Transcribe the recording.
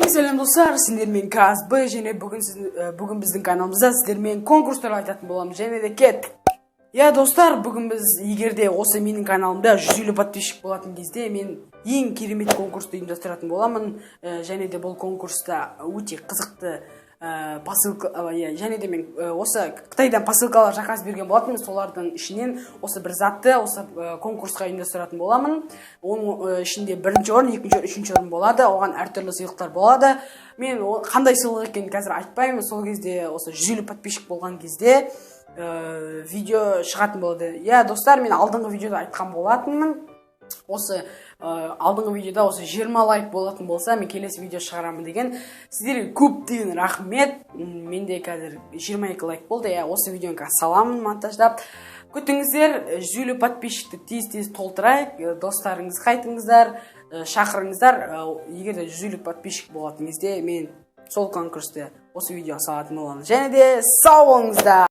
Сәлем, достар! Сендермен КСБ және бүгін біздің каналымызда сіздермен конкурс туралы айтатын боламыз. Және де кеттік. Иә, достар, бүгін біз, егер де осы менің каналымда 150 подписчик болатын кезде, мен ең керемет конкурсты ұйымдастыратын боламын. Және де бұл конкурста өте қызықты посылка, иә, және де мен осы Қытайдан посылкалар заказ берген болатынмын. Солардың ішінен осы бір затты осы конкурсқа ұйымдастыратын боламын. Оның ішінде бірінші орын, екінші орын, үшінші орын болады. Оған әртүрлі сыйлықтар болады. Мен қандай сыйлық екенін қазір айтпаймын. Сол кезде, осы 150 подписчик болған кезде, видео шығатын болады. Иә, достар, мен алдыңғы видеода айтқан болатынмын. Осы алдыңғы видеода осы 20 лайк болатын болса, мен келесі видео шығарамын деген. Сіздерге көптеген рахмет. Менде қазір 22 лайк болды. Иә, осы видеоны қазір саламын монтаждап. Күтіңіздер, 150 подписчикті тез тез толтырайық. Достарыңызға айтыңыздар, шақырыңыздар. Егер де 150 подписчик болатын кезде, мен сол конкурсты осы видеоға салатын боламын. Және де сау болыңыздар!